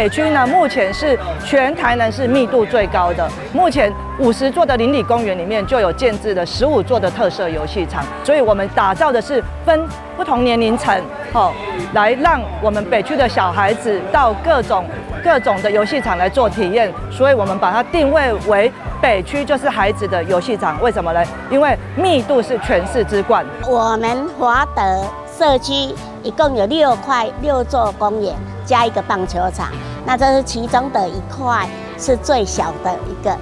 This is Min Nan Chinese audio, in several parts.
北区呢，目前是全台南市密度最高的。目前50座的邻里公园里面就有建置了15座的特色游戏场，所以我们打造的是分不同年龄层，哦，来让我们北区的小孩子到各种各种的游戏场来做体验。所以我们把它定位为北区就是孩子的游戏场。为什么呢？因为密度是全市之冠。我们华德社区一共有6块6座公园，加一个棒球场，那这是其中的一块，是最小的一个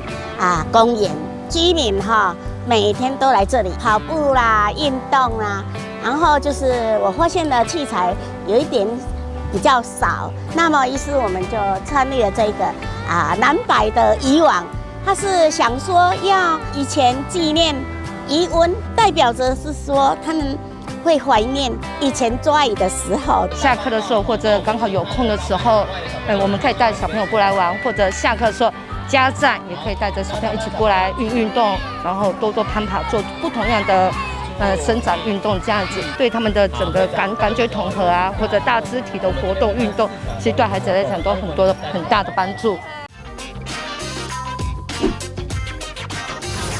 公园。居民哈每天都来这里跑步啦、运动啦，然后就是我发现的器材有一点比较少，那么于是我们就参与了这个南白的渔网，他是想说要以前纪念渔翁，代表着是说他们会怀念以前抓鱼的时候。下课的时候或者刚好有空的时候，我们可以带小朋友过来玩，或者下课的时候，家长也可以带着小朋友一起过来运运动，然后多多攀爬，做不同样的伸展运动，这样子对他们的整个感觉统合啊，或者大肢体的活动运动，其实对孩子来讲都很多的很大的帮助。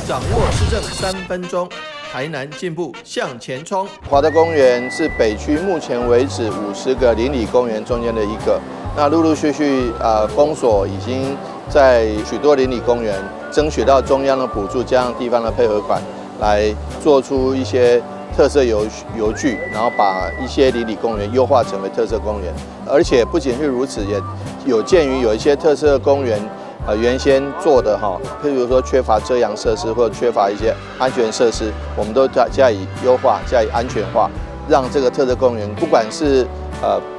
掌握市政3分钟。台南进步向前冲。华德公园是北区目前为止50个邻里公园中间的一个。那陆陆续续啊，公所已经在许多邻里公园争取到中央的补助，加上地方的配合款，来做出一些特色游具，然后把一些邻里公园优化成为特色公园。而且不仅是如此，也有鉴于有一些特色公园，原先做的哈，譬如说缺乏遮阳设施或者缺乏一些安全设施，我们都加以优化、加以安全化，让这个特色公园不管是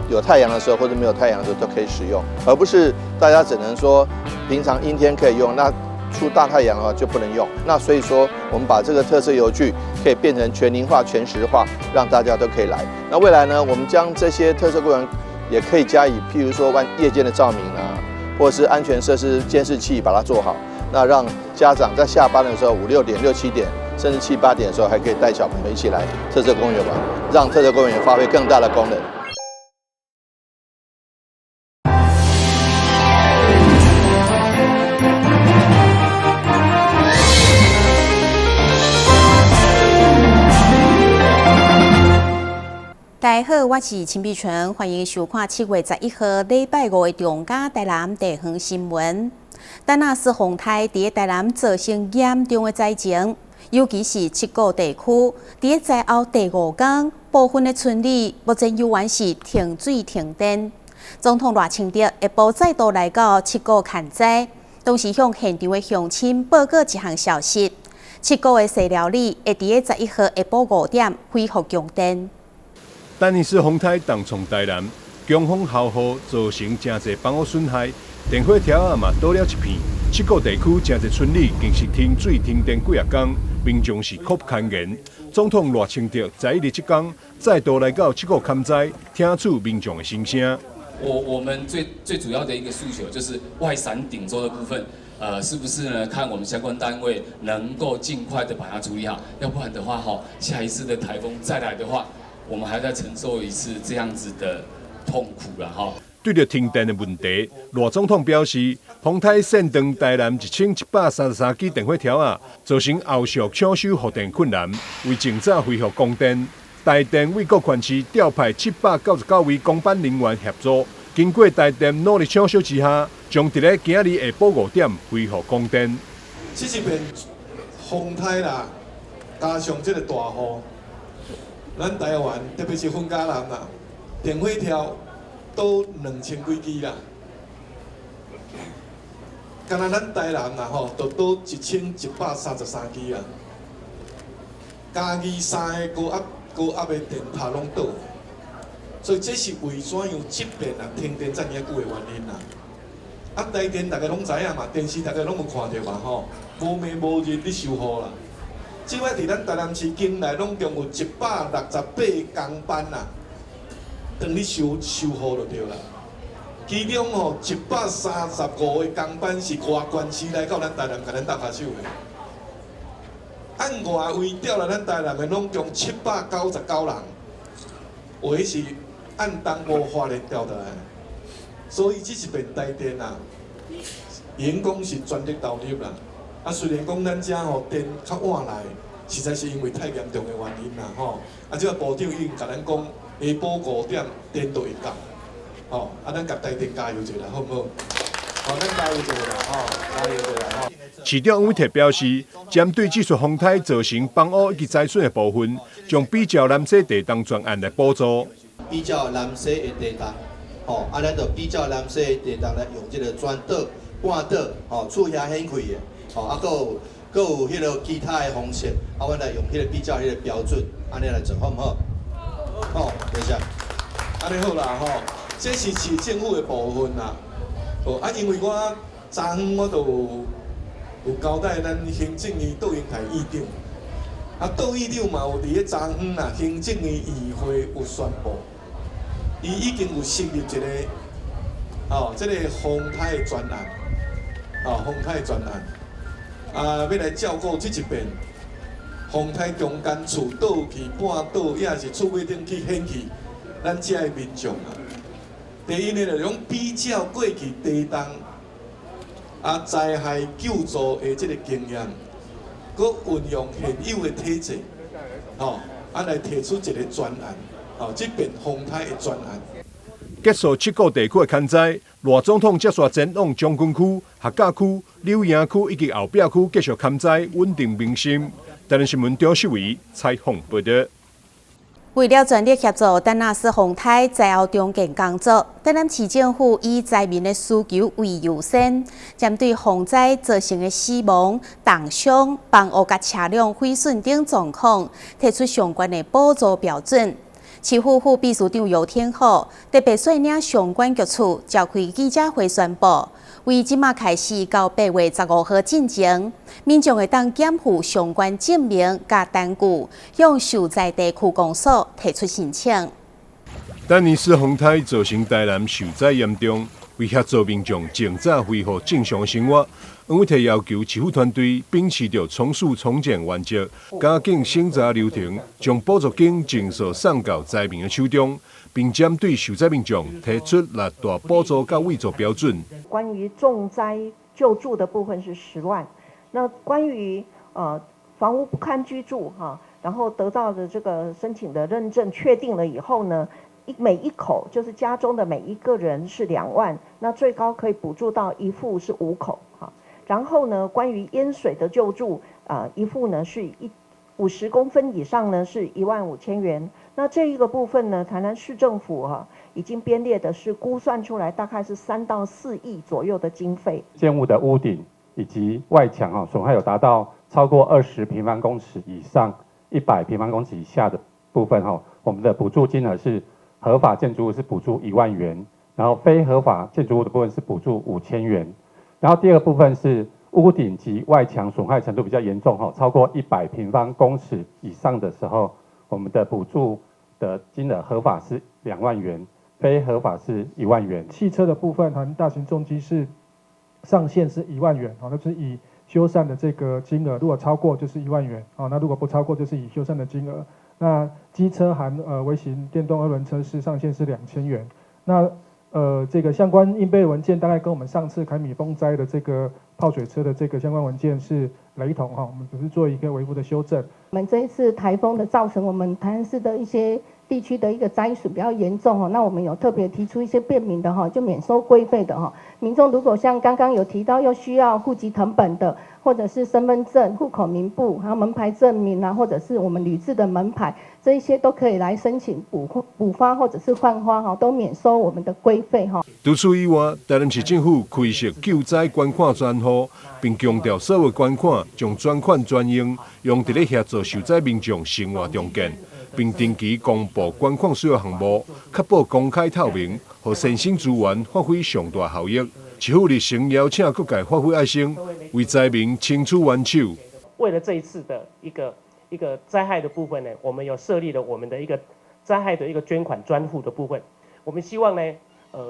有太阳的时候或者没有太阳的时候都可以使用，而不是大家只能说平常阴天可以用，那出大太阳的话就不能用。那所以说，我们把这个特色游具可以变成全龄化、全时化，让大家都可以来。那未来呢，我们将这些特色公园也可以加以，譬如说夜间的照明啊，或者是安全设施监视器把它做好，那让家长在下班的时候五六点、六七点，甚至七八点的时候，还可以带小朋友一起来特色公园玩，让特色公园发挥更大的功能。大家好，我是陈碧纯，歡迎收看7月11號禮拜五的中嘉台南地方新聞。丹那斯風颱佇台南造成嚴重的災情，尤其是七股地區，佇災後第五天，部分的村里目前猶原是停水停電。總統賴清德下晡再度來到七股勘災，同時向現場的鄉親報告一項消息：七股的西寮里會佇11號下晡5點恢復供電。丹尼斯風颱重創台南，強風豪雨造成誠濟房屋損害，電火柱仔嘛倒了一片。七股地區誠濟村里更是停水停電幾仔工，民眾是苦不堪言。總統賴清德11日這工再度來到七股勘災，聽取民眾的心聲。我們最最主要的一個訴求就是外傘頂洲的部分，是不是呢？看我們相關單位能夠盡快的把它處理好，要不然的話，哈，下一次的颱風再來的話，我們還在承受一次這樣子的痛苦了哈。對著停電的問題，賴總統表示，風颱扇斷台南1133支電火柱仔，造成後續搶修復電困難，為盡早恢復供電，台電為各縣市調派799位工班人員協助，經過台電努力搶修之下，將佇咧今仔日下晡5點恢復供電。這一遍風颱啦，加上這個大雨，咱台灣特別是雲嘉南啦，電火柱倒2000幾支啦，干焦咱台南啦吼，就倒1133支啦。嘉義三个高壓的電塔攏倒，所以這是為怎樣這遍啊停電遮爾仔久的原因啦。啊，台電大家攏知影嘛，電視大家攏有看著嘛吼，無暝無日咧修雨啦。這擺佇咱台南市境內，攏共有168工班啊，當咧修雨就對啦。其中吼135個工班是外縣市來到咱台南，共咱搭跤手的。按外圍調來咱台南的，攏共799人，有的是按東部花蓮調來的。所以這一遍台電啊，會講是全力投入啦。啊，雖然講咱遮吼電較晚來，實在是因為太嚴重的原因啦吼。啊，這個部長已經共咱講，下晡5點電就會到。吼，啊，咱共台電加油一下，好毋好？好，咱加油一下啦，吼，加油一下吼。市長黃偉哲表示，針對這次風颱造成房屋以及財損的部分，將比照南勢地動專案來補助。比照南勢的地動，吼，啊，咱就比照南勢的地動來用這個全倒、半倒，吼，厝遐顯開的，吼，啊，閣有閣有彼个其他的方式，啊，阮來用彼个比照彼个標準，按呢來做，好毋好？好，多謝。按呢好啦，吼，這是市政府的部分啦。哦，啊，因為我昨昏我就有交代咱行政院杜英台院長，啊，杜院長嘛有佇咧昨昏啊，行政院院會有宣布，伊已經有設立一個，哦，這個風颱的專案，哦，風颱的專案，啊，欲來照顧這一遍風颱中間厝倒去、半倒，抑是厝尾頂去掀去，咱遮的民眾啊。第一呢，就講比照過去地動啊災害救助的這個經驗，閣運用現有的體制，吼，啊來提出一個專案，吼，這遍風颱的專案。結束七股地區的勘災，賴總統接續前往將軍區、學甲區、柳營區以及後壁區繼續勘災，穩定民心。台南新聞張秀維採訪報導。為了全力協助丹那斯風颱災後重建工作，台南市政府以災民的需求為優先，針對洪災造成的死亡、重傷、房屋佮車輛毀損等狀況，提出相關的補助標準。市府副秘書長游天虎特別率領相關局處召開記者會宣布，為這馬開始到8月15號進前，民眾會當檢附相關證明佮單據，向受災地區公所提出申請。丹尼斯風颱造成台南受災嚴重，為協助民眾盡早恢復正常生活，黃偉哲要求市府團隊秉持著從速重建原則，加緊審查流程，將補助金盡速送到災民的手中，並針對受災民眾提出六大補助佮慰助標準。關於重災救助的部分是10萬，那關於房屋不堪居住哈，然後得到的這個申請的認證確定了以後呢，每一口就是家中的每一個人是2萬，那最高可以補助到一戶是五口哈。然後呢，關於淹水的救助啊，一戶呢是50公分以上呢是15,000元。那這一個部分呢，台南市政府哈已經編列的是估算出來大概是3到4億左右的經費。建物的屋頂以及外牆哈損害有達到超過20平方公尺以上、100平方公尺以下的部分哈，我們的補助金額是合法建築物是補助1萬元，然後非合法建築物的部分是補助5000元。然後第二個部分是屋頂及外牆損害程度比較嚴重哈，超過100平方公尺以上的時候，我們的補助的金額合法是2萬元，非合法是1萬元。汽車的部分和大型重機是上限是1萬元，那就是以修繕的這個金額，如果超過就是1萬元，那如果不超過就是以修繕的金額。那機車含微型電動二輪車是上限是2000元。那這個相關應備文件大概跟我們上次凱米風災的這個泡水車的這個相關文件是雷同哈，我們只是做一個微幅的修正。我們這一次颱風的造成我們台南市的一些地區的一個災損比較嚴重哦，那我們有特別提出一些便民的哈，就免收規費的哈。民眾如果像剛剛有提到又需要戶籍謄本的，或者是身份證、戶口名簿，還有門牌證明啊，或者是我們鋁製的門牌，這一些都可以來申請補發或者是換發哈，都免收我們的規費哈。除此以外，台南市政府開設救災捐款專戶，並強調所有捐款將專款專用，用佇咧協助受災民眾生活重建，並定期公布捐款使用項目，確保公開透明，予善心資源發揮上大效益。市府日前邀請各界發揮愛心，為災民伸出援手。為了這一次的一個災害的部分呢，我們有設立了我們的一個災害的一個捐款專戶的部分。我們希望呢，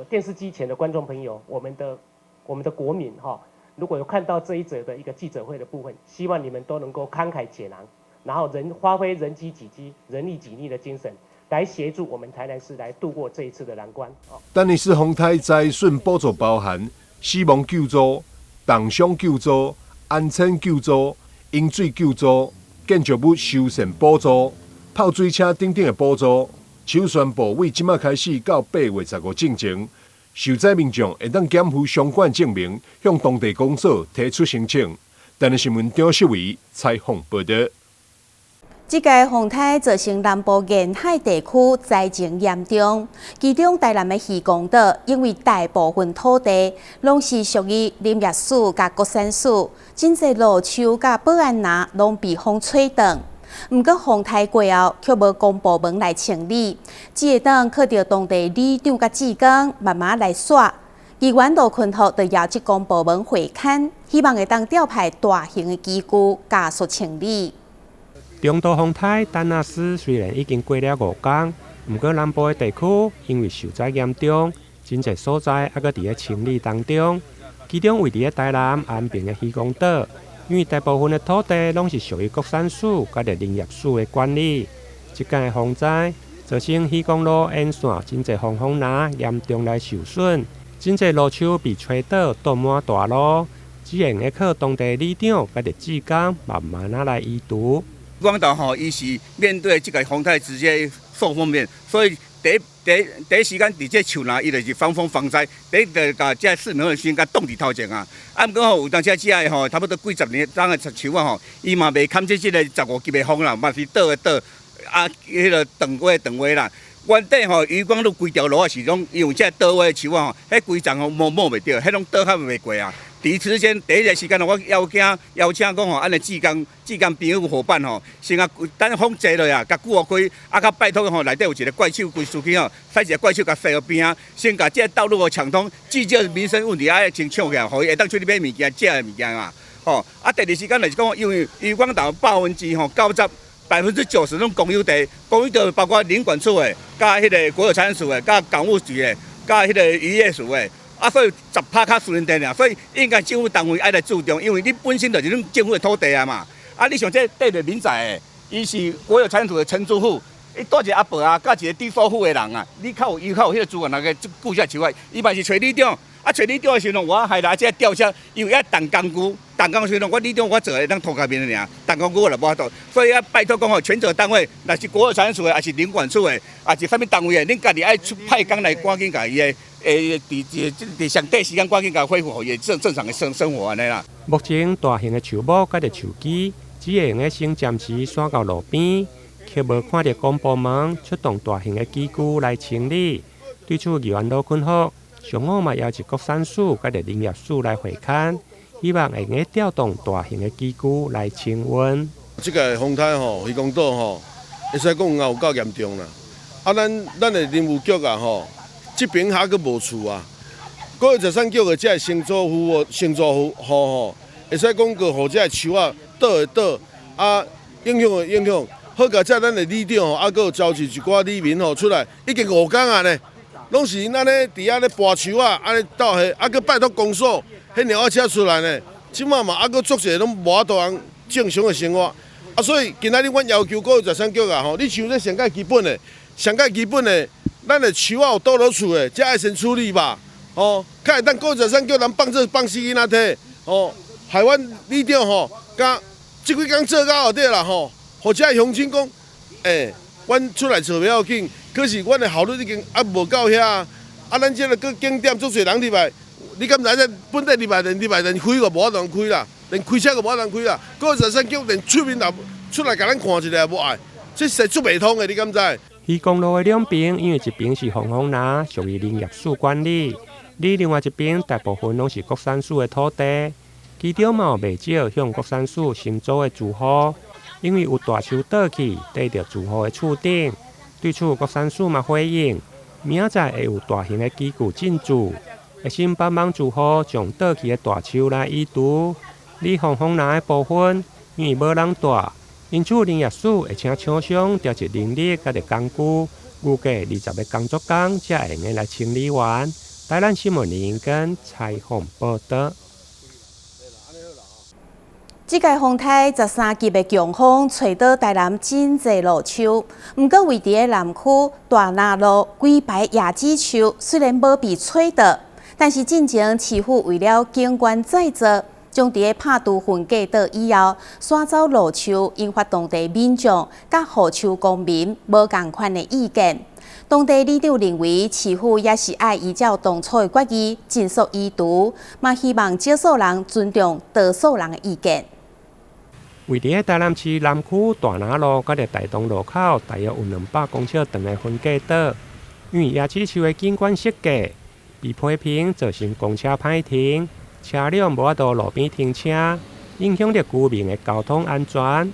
電視機前的觀眾朋友，我們的國民哈，如果有看到這一則的一個記者會的部分，希望你們都能夠慷慨解囊，然後發揮人飢己飢、人利己利的精神，來協助我們台南市來度過這一次的難關。丹尼斯風颱災損補助包含死亡救助、重傷救助、安全救助、飲水救助、建築物修繕補助、泡水車等等的補助。首宣布為這馬開始到8月15進前，受災民眾會當檢附相關證明，向當地公所提出申請。台南新聞張秀偉採訪報道。這屆風颱造成南部沿海地區災情嚴重，其中台南的漁光島，因為大部分土地攏是屬於林業署佮國產署，真濟老樹佮保安林攏被風吹斷。毋過風颱過後，卻無公部門來清理，只會當靠著當地里長佮志工慢慢來刷。議員羅坤福就邀請公部門會勘，希望會當調派大型的機具加速清理。中度風颱丹娜絲雖然已經過了五工，毋過南部的地區因為受災嚴重，真濟所在猶閣佇咧清理當中。其中位佇咧台南安平的漁光島，因為大部分的土地攏是屬於國產署佮林業署的管理，這擺的風災造成漁光路沿線真濟防風林嚴重來受損，真濟老樹被吹倒擋滿大路，只會用得靠當地里長佮志工慢慢仔來移除。漁光島吼，伊是面對這個風颱直接受風面，所以第一時間佇這樹林，伊就是防風防災，第一就共這市民先共擋佇頭前啊。啊，毋過吼，有當時這个吼，差不多幾十年長的樹仔吼，伊嘛袂堪這這个15級的風啦，嘛是倒的倒，啊，彼个斷尾斷尾啦。原底吼，漁光路規條路仔是攏因為這倒位的樹仔吼，彼規叢吼摸摸袂著，彼攏倒較袂過啊。佇此間第一個時間，我邀請講吼，按呢志工朋友夥伴吼，先啊等風濟落啊，共鼓開，啊，較拜託吼，內底有一個怪手規司機吼，使一個怪手共駛予邊仔，先共這个道路予暢通，至少民生問題愛先搶起來，予伊會當出去買物件、食的物件啊。吼，啊，第二時間就是講，因為漁光島90%攏公有地，公有地包括林管處的、佮彼个國有財產署的、佮港務局的、佮彼個漁業署的。啊，所以10%較私人地爾，所以應該政府單位愛來注重，因為你本身就是恁政府的土地啊嘛。啊，你像這塊地民宅的，伊是國有財產署的承租戶，伊帶一個阿伯啊，佮一個低收入的人啊，你較有伊較有彼個資源來去顧這樹仔，伊嘛是揣里長，啊揣里長的時陣，我害來這吊車，因為愛動工具，動工具時陣，我里長我做會當塗較面爾，動工具我就無法度，所以啊拜託講吼，權責單位，若是國有財產署的，抑是林管處的，抑是啥物單位的，恁家己愛出派工來趕緊共伊的。會佇佇上短時間趕緊共恢復，予伊正常的生活按呢啦。目前大型的樹木佮著樹枝，只會用得先暫時徙到路邊，卻無看著公部門出動大型的機具來清理。對此，議員羅坤福上午嘛邀請國產署佮著林業署來會勘，希望會用得調動大型的機具來清運。這個風颱吼，漁光島吼，會使講有夠嚴重啦。啊，咱的林務局啊吼，這邊還閣無厝啊，國有財產局的這個承租戶、承租戶吼，會使講閣予這個樹仔倒的倒，啊，影響的影響。好佳哉咱的里長吼，啊，閣有召集一寡里民吼出來，已經五工啊呢，攏是𪜶按呢佇遐咧跋樹仔，按呢鬥下，啊，閣拜託公所，彼鳥仔車出來呢，這馬嘛啊閣足濟攏無法度通正常的生活，啊，所以今仔日阮要求國有財產局啊吼，你像這上蓋基本的，上蓋基本的。咱的樹仔有倒落厝的，這愛先處理吧，吼，較會當國有財產局人放這放死囡仔佇，吼，害阮里長吼，佮這幾工做到就對啦吼，予這鄉親講，欸，阮出來做袂要緊，可是阮的效率已經猶無夠遐，啊，咱這个閣景點足濟人入來，你敢知影本地入來連入來連開都無法度開啦，連開車都無法度開啦，國有財產局連出面也出來共咱看一下也無愛，這是足袂通的，你敢知？漁光路的兩邊，因為一邊是防風林，屬於林業署管理；而另外一邊大部分攏是國產署的土地。其中嘛有袂少向國產署承租的住戶，因為有大樹倒去，綴著住戶的厝頂。對此，國產署嘛回應，明仔載會有大型的機具進駐，會先幫忙住戶將倒去的大樹來移除。而防風林的部分，因為無人蹛，因此林業署會請廠商調集人力佮著工具，預計20個工作工才會用得來清理完。台南新聞林根採訪報道。這屆風颱13級的強風，吹倒台南真濟路樹。毋過位佇南區大林路幾排椰子樹雖然無被吹倒，但是進前市府為了景觀再造，將佇咧拍除分隔島以後，徙走路樹，引發當地民眾佮護樹公民無仝款的意見。當地里長認為，市府也是愛依照當初的決議，盡速移除，嘛希望少數人尊重多數人的意見。位佇台南市南區大林路佮著大同路口，大約有200公尺長的分隔島，因為椰子樹的景觀設計被批評造成公車歹停，車輛無法度路邊停車，影響著居民的交通安全。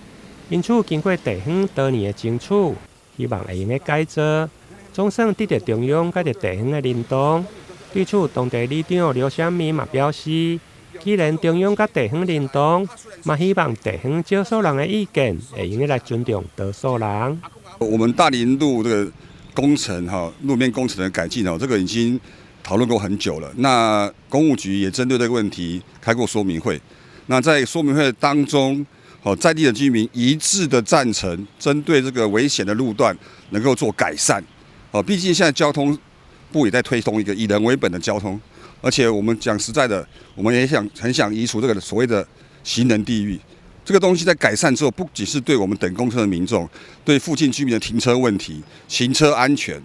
因此，經過地方多年的爭取，希望會用得改造，總算得著中央佮著地方的認同。對此，當地里長劉湘民嘛表示，既然中央佮地方認同，嘛希望地方少數人的意見會用得來尊重多數人。我們大林路這個工程哈，路面工程的改進哦，這個已經討論過很久了。那工務局也針對這個問題開過說明會。那在說明會當中，哦，在地的居民一致的贊成，針對這個危險的路段能夠做改善。哦，畢竟現在交通部也在推動一個以人為本的交通。而且我們講實在的，我們也想很想移除這個所謂的行人地獄。這個東西在改善之後，不僅是對我們等公車的民眾，對附近居民的停車問題、行車安全，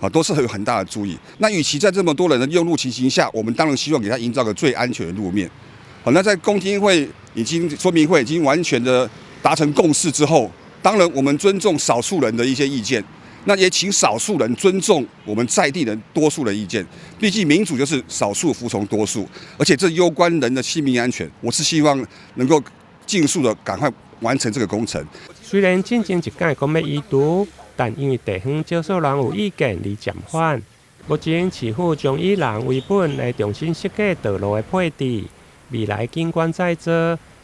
啊，都是有很大的注意。那與其在這麼多人的用路情形下，我們當然希望給他營造個最安全的路面。好，那在公聽會已經說明會已經完全的達成共識之後，當然我們尊重少數人的一些意見。那也請少數人尊重我們在地人多數的意見，畢竟民主就是少數服從多數，而且這攸關人的性命安全。我是希望能夠盡速的趕快完成這個工程。雖然進前一擺講欲移除，但因為地方少數人有意見而暫緩。目前市府將以人為本來重新設計道路的配置，未來景觀再造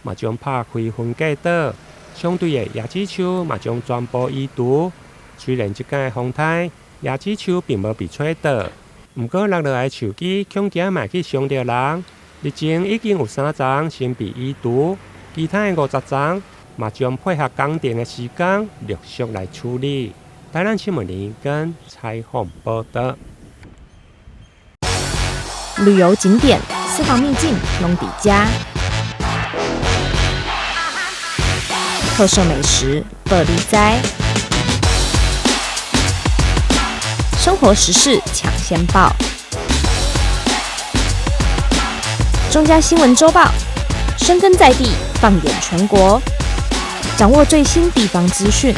嘛將拍開分隔島，相對的椰子樹嘛將全部移除。雖然這擺風颱椰子樹並無被吹倒，毋過落落來樹枝恐驚嘛去傷著人。目前已經有三叢先被移除，其他的50叢嘛將配合工程的時間陸續來處理。台南新聞林根採訪報導。旅遊景點、私房秘境攏佇遮，特色美食報你知，生活時事搶先報，中嘉新聞週報，深耕在地，放眼全國，掌握最新地方資訊。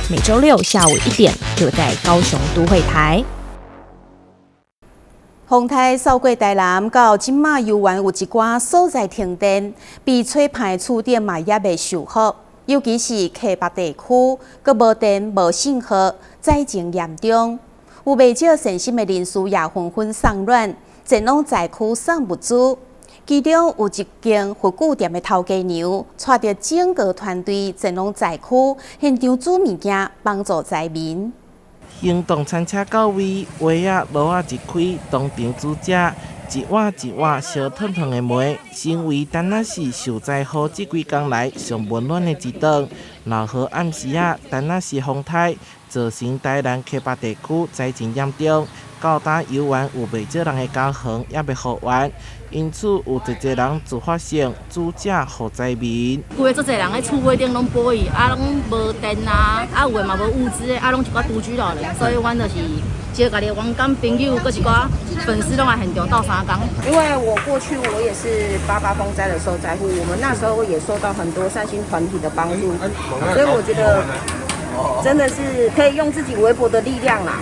每週六下午1點，就在高雄都會台。風颱掃過台南，到這馬猶原有一寡所在停電，被吹歹的厝頂嘛猶未修好，尤其是客北地區，閣無電無信號，災情嚴重。有袂少善心的人士也紛紛送暖，前往災區送物資。其中有一間佛具店的頭家娘，帶著整個團隊前往災區現場煮物件，幫助災民。行動餐車到位，鞋仔、爐仔一開，當場煮食，一碗一碗燒燙燙的糜，成為台南市受災戶這幾工來上溫暖的一頓。落雨暗時仔，台南市風颱造成台南溪北地區災情嚴重，到今猶原有袂少人的家園猶未復原，因此有濟濟人自發性煮食予災民。規个足濟人咧厝尾頂攏保去，啊攏無電啊，啊有的嘛無物資的，啊攏一寡獨居老人，所以阮就是招家己的網感朋友，閣一寡粉絲攏來現場鬥相共。因為我過去我也是88風災的受災戶，我們那時候也受到很多善心團體的幫助，所以我覺得真的是可以用自己微薄的力量啦，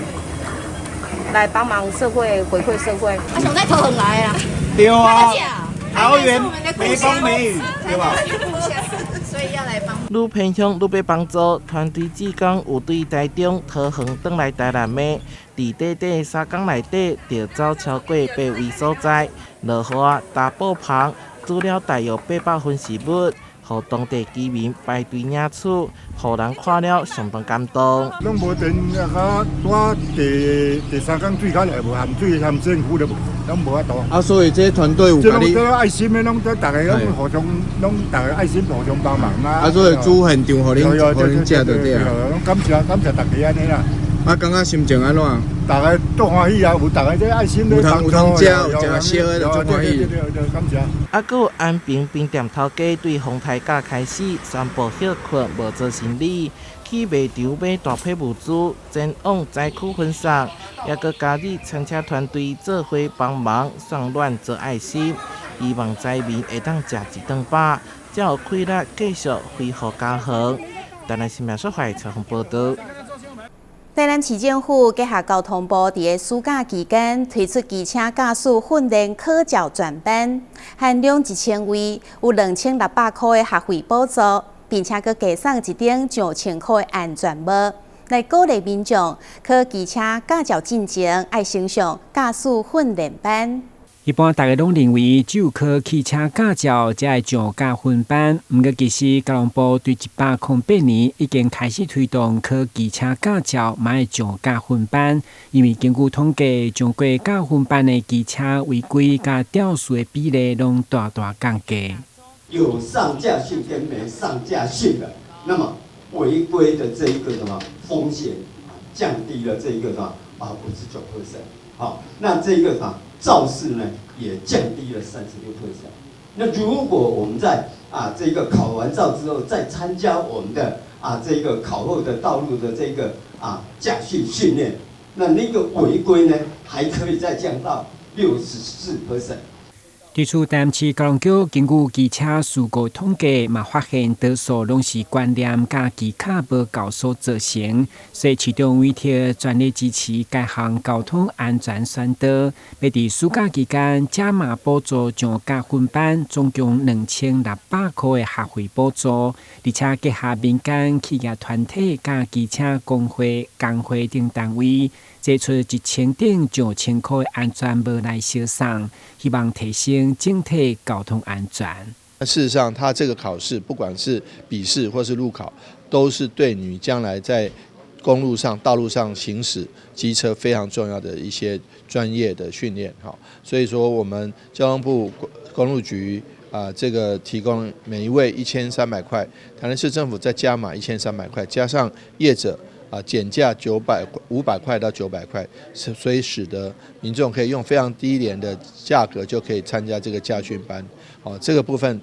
來幫忙社會，回饋社會。啊，上在桃園來啊！對啊，桃園眉風美雨，對吧？所以要來幫。愈偏鄉愈欲幫助，團隊志工有對台中、桃園轉來台南的，佇短短3工內底，就走超過8位所在。落雨啊，大布棚煮了大約800份食物，予當地居民排隊領取，予人看了相當感動。攏無電，啊，拄第第三工水較來無含水含政府都無，攏無法度。啊，所以這團隊有共你，這愛心的攏這逐个攏互相，攏逐个愛心互相幫忙啊。啊，所以煮現場予恁予恁食就對啊。攏感謝感謝大家按呢啦。啊，感覺心情按怎？逐个足歡喜啊，有逐个這愛心咧幫助。有通食，有食燒的就足歡喜。對對對，感謝。啊，閣有安平冰店頭家對風颱假開始宣布歇睏，無做生理，去賣場買大批物資，前往災區分送，抑閣加入餐車團隊做伙幫忙送暖做愛心，希望災民會當食一頓飽，才有氣力繼續恢復家園。台南新聞說懷採訪報導。台南市政府結合交通部佇个暑假期間推出機車駕駛訓練考照專班，限量1000位，有2600箍的學費補助，並且閣加送一頂上千箍的安全帽，來鼓勵民眾考機車駕照進前愛先上駕駛訓練班。一般大家攏認為只有考汽車駕照才會上駕訓班，毋過其實交通部對108年已經開始推動考機車駕照，嘛會上駕訓班。因為根據統計，上過駕訓班的機車違規佮肇事的比例攏大大降低。有上駕訓跟沒上駕訓的，那麼違規的這一個什麼風險降低了這一個什麼59%。好，那這一個什麼肇事呢也降低了36%。那如果我們在這個考完照之後，再參加我們的這個考後的道路的這個駕訓訓練，那那個違規呢，還可以再降到64%。對此，台南市交通局根據機車事故統計，嘛發現多數攏是觀念佮技巧無夠所造成，所以市長委託全力支持該項交通安全宣導，欲佇暑假期間加碼補助上駕訓班，總共2600箍的學費補助，而且結合民間企業團體佮機車工會、工會等單位，祭出1000頂上千箍的安全帽來相送，希望提升整體交通安全。那事實上，他這個考試，不管是筆試或是路考，都是對你將來在公路上、道路上行駛機車非常重要的一些專業的訓練。哈，所以說我們交通部公路局啊，這個提供每一位1300塊，台南市政府再加碼1300塊，加上業者減價500塊到900塊，所以使得民眾可以用非常低廉的價格就可以參加這個駕訓班。哦，這個部分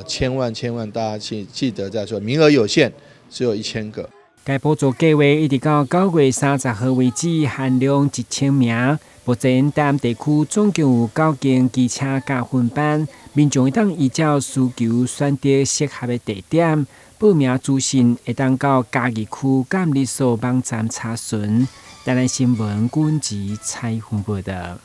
千萬千萬大家記記得再說，名額有限，只有1000個。該補助計劃一直到9月30號為止，限量1000名。目前台南地區總共有九間機車駕訓班，民眾會當依照需求選擇適合的地點。報名資訊會當到嘉義區監理所網站查詢。台南新聞軍籍採訪報導。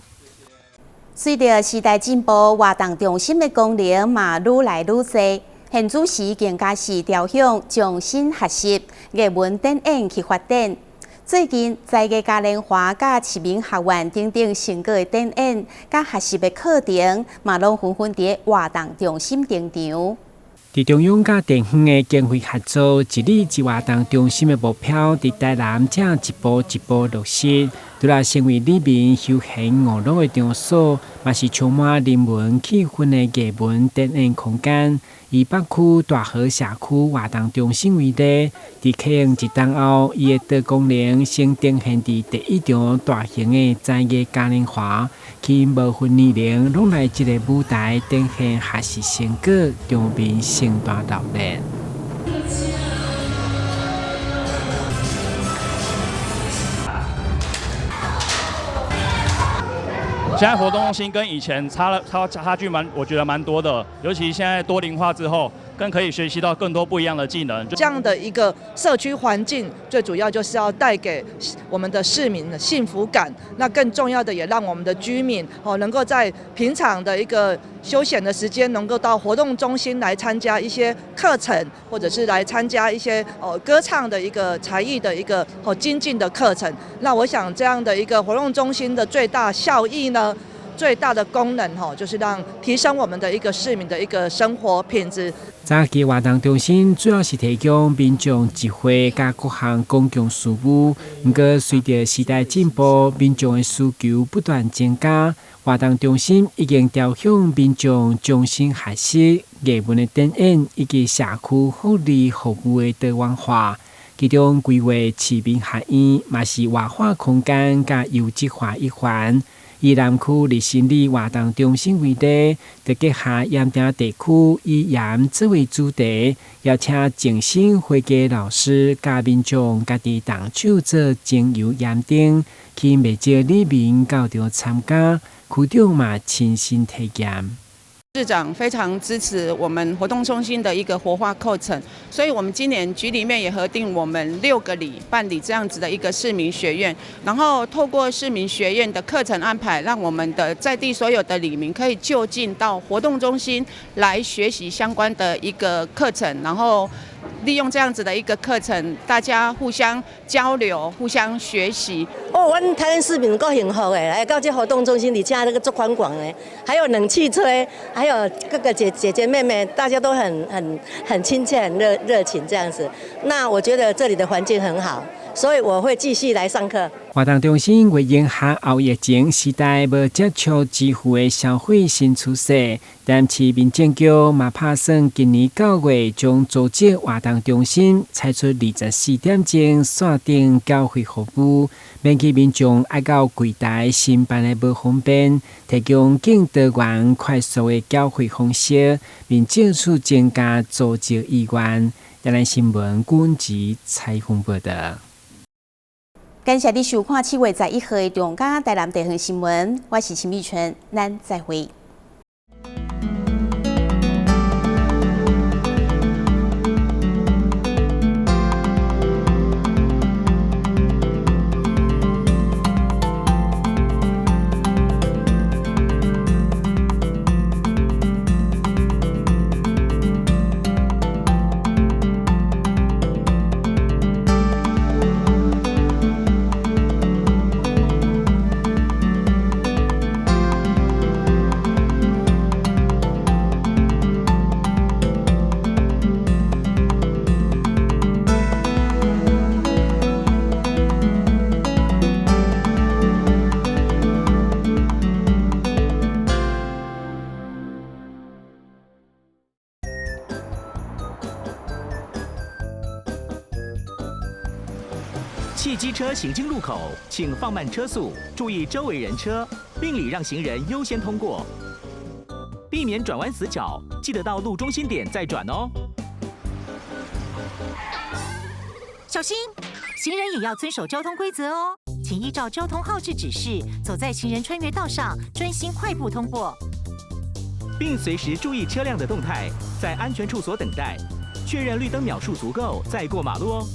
隨著時代進步，活動中心的功能嘛愈來愈多。現此時更加是朝向創新學習、藝文展演去發展。最近，才藝嘉年華佮市民學院等等成果的展演，佮學習的課程，嘛攏紛紛佇活動中心登場。佇中央佮地方的經費合作，一里一活動中心的目標，佇台南正一步一步落實，除了成為里民休閒娛樂的場所，嘛是充滿人文氣氛的藝文展演空間。以北區大和社區活動中心為例，佇啟用一冬後，伊的多功能先呈現佇第一場大型的才藝嘉年華，吸引無分年齡攏來這个舞台展現學習成果，場面盛大熱烈。現在活動中心跟以前差了差差距蠻，我覺得蠻多的。尤其現在多齡化之後，更可以學習到更多不一樣的技能。這樣的一個社區環境，最主要就是要帶給我們的市民的幸福感。那更重要的，也讓我們的居民哦，能夠在平常的一個休閒的時間，能夠到活動中心來參加一些課程，或者是來參加一些哦歌唱的一個才藝的一個哦精進的課程。那我想這樣的一個活動中心的最大效益呢，最大的功能吼，就是让提升我們的一個市民的一個生活品質。早期活動中心主要是提供民眾集會佮各項公共事務，毋過隨著時代進步，民眾的需求不斷增加，活動中心已經朝向民眾終身學習、藝文的展演以及社區福利服務的多元化。其中規劃市民學院嘛是活化空間佮優質化一環。以南區日新里活動中心為例，就結合鹽埕地區以鹽作為主題，邀請靜心會計老師佮民眾家己動手做精油鹽燈，吸引袂少里民到場參加，區長嘛親身體驗。市長非常支持我們活動中心的一個活化課程，所以我們今年局裡面也核定我們6個里辦理這樣子的一個市民學院，然後透過市民學院的課程安排，讓我們的在地所有的里民可以就近到活動中心來學習相關的一個課程，然後利用這樣子的一個課程，大家互相交流、互相學習。哦，阮台南市民夠幸福的，來到這活動中心，而且這個足寬廣的，還有冷氣吹，還有各個姐姐妹妹，大家都很親切、很熱情這樣子。那我覺得這裡的環境很好，所以我會繼續來上課。活動中心為迎合後疫情時代無接觸支付的消費新趨勢，台南市民政局嘛拍算今年9月將組織活動中心採取24點鐘線頂繳費服務，免去民眾愛到櫃台申辦的無方便，提供更多元快速的繳費方式，民政處增加組織意願。台南新聞軍籍採訪報道。感謝你收看7月11號的中嘉台南地方新聞，我是陳美春，咱再會。汽機車行經路口，請放慢車速，注意周圍人車，並禮讓行人優先通過，避免轉彎死角。記得到路中心點再轉哦。小心，行人也要遵守交通規則哦，請依照交通號誌指示，走在行人穿越道上，專心快步通過，並隨時注意車輛的動態，在安全處所等待，確認綠燈秒數足夠再過馬路哦。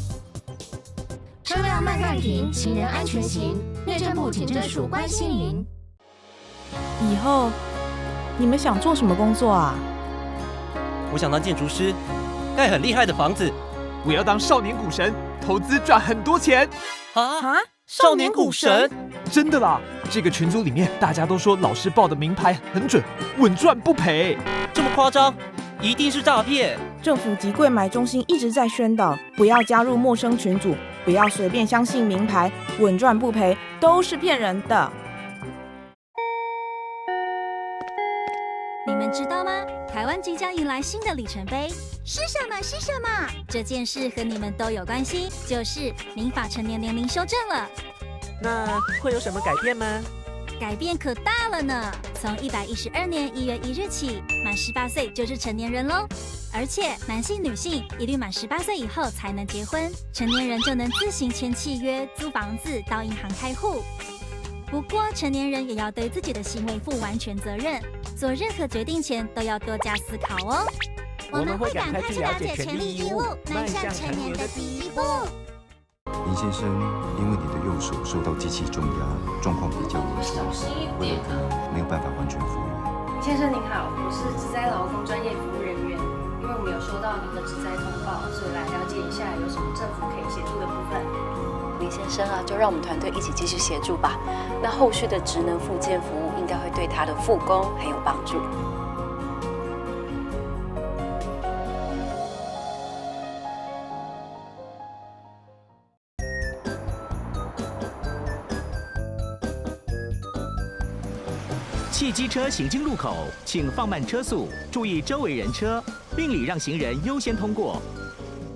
車輛慢慢停，行人安全行。內政部警政署關心您。以後你們想做什麼工作啊？我想當建築師，蓋很厲害的房子。我要當少年股神，投資賺很多錢。啊！少年股神？真的啦！這個群組裡面大家都說老師報的名牌很準，穩賺不賠。這麼誇張？一定是詐騙！政府及櫃買中心一直在宣導，不要加入陌生群組，不要隨便相信名牌，穩賺不賠都是騙人的。你們知道嗎？台灣即將迎來新的里程碑，是什麼？是什麼？這件事和你們都有關係，就是民法成年年齡修正了。那會有什麼改變嗎？改變可大了呢！從112年1月1日起，滿18歲就是成年人嘍。而且男性、女性一律滿18歲以後才能結婚，成年人就能自行簽契約、租房子、到銀行開戶。不過，成年人也要對自己的行為負完全責任，做任何決定前都要多加思考哦。我們會趕快去了解權利義務，邁向成年的第一步。林先生，因為你的右手受到機器重壓，狀況比較嚴重，未來可能沒有辦法完全復原。先生您好，我是職災勞工專業服務人員，因為我們有收到您的職災通報，所以來了解一下有什麼政府可以協助的部分。林先生啊，就让我们团队一起继续协助吧。那后续的职能复健服务应该会对他的复工很有帮助。汽机车行经路口，请放慢车速，注意周围人车，并礼让行人优先通过。